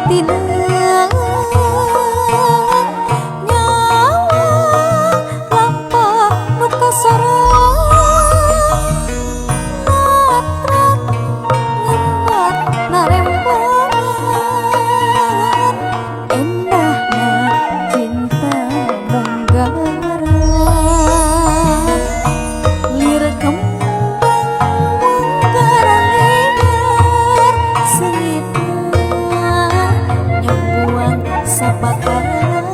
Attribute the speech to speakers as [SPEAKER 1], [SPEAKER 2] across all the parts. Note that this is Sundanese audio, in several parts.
[SPEAKER 1] katineng nyawa lampah nu kasorang natrat ngembat narembangan endahna cinta munggaran lir kembang munggaran liar seungitna nyambuang sapakarangan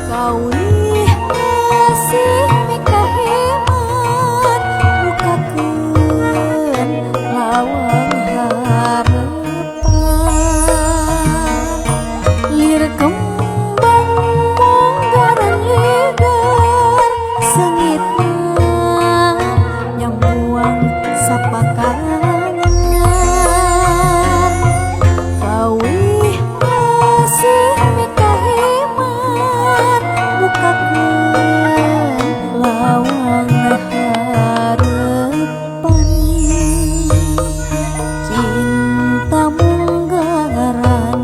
[SPEAKER 1] kawih asih mikahemat bukakeun lawang harepan lir kembang munggaran ligar seungitna nyambuang sapakarangan kawih asih mikahemat bukakeun lawang harepan cinta munggaran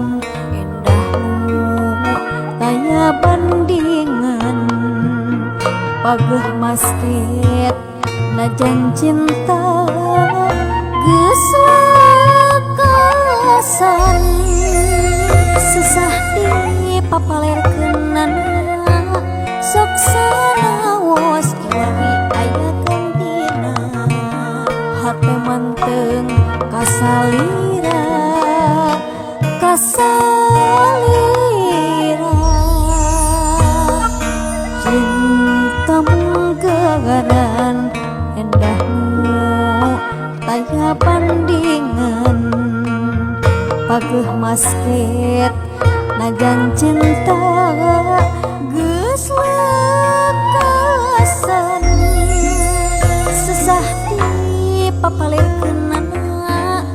[SPEAKER 1] endah nu taya bandingan pageuh masket najan cinta geus lekasan sesah dipapalerkeunana sok sanaos kiwari aya gantina hate manteng kasalira kasalira cinta munggaran endah nu taya bandingan pageuh masket najan cinta geus lekasan sesah dipapalerkeunana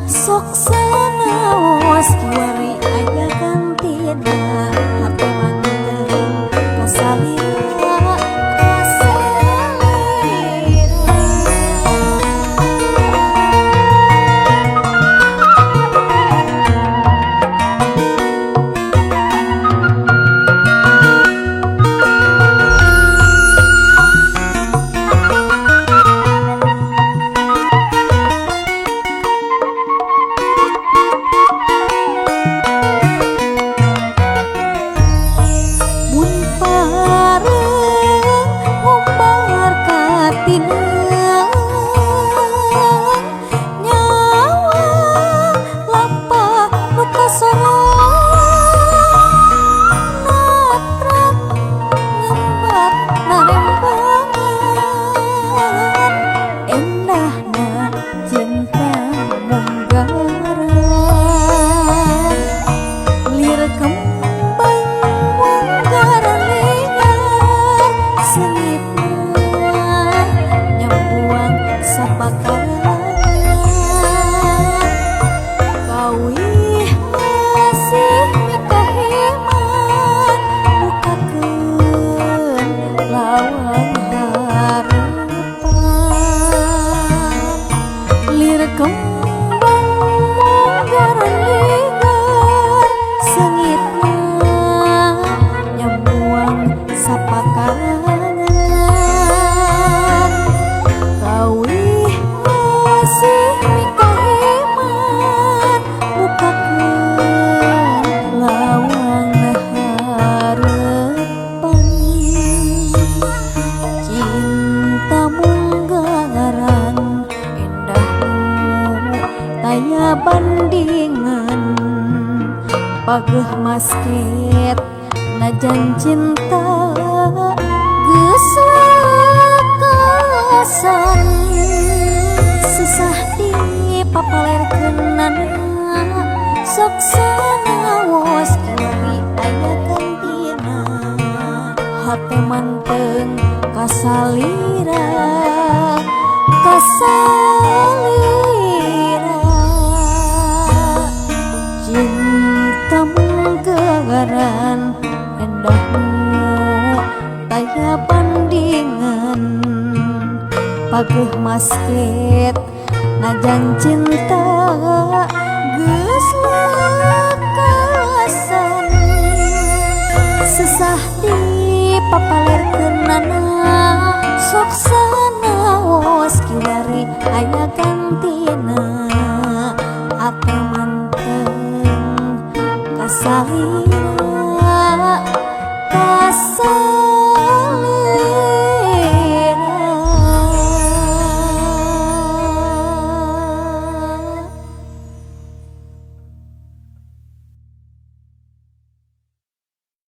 [SPEAKER 1] sok sanaos kiwari aya gantina hate manteng kasalira kasalira. Mun pareung ngumbar katineng nyawa lampah nu kasorang natrat ngembat narembangan endahna cinta munggaran lir kembang munggaran liar seungitna nyambuang sapakarangan kawih asih mikahemat bukakeun lawang harepan lir kembang munggaran liar seungitna nyambuang sapakarangan kawih asih mikahemat bukakeun lawang harepan cinta munggaran endah nu taya bandingan pageuh masket najan cinta geus lekasan sesah dipapalerkeunana sok sanaos kiwari aya gantina hate manteng kasalira kasalira cinta munggaran endah nu taya bandingan pageuh masket najan cinta. Geus lekasan sesah di papalirkeunana, sok sanaos kiwari aya gantina. Ate manteng kasalira.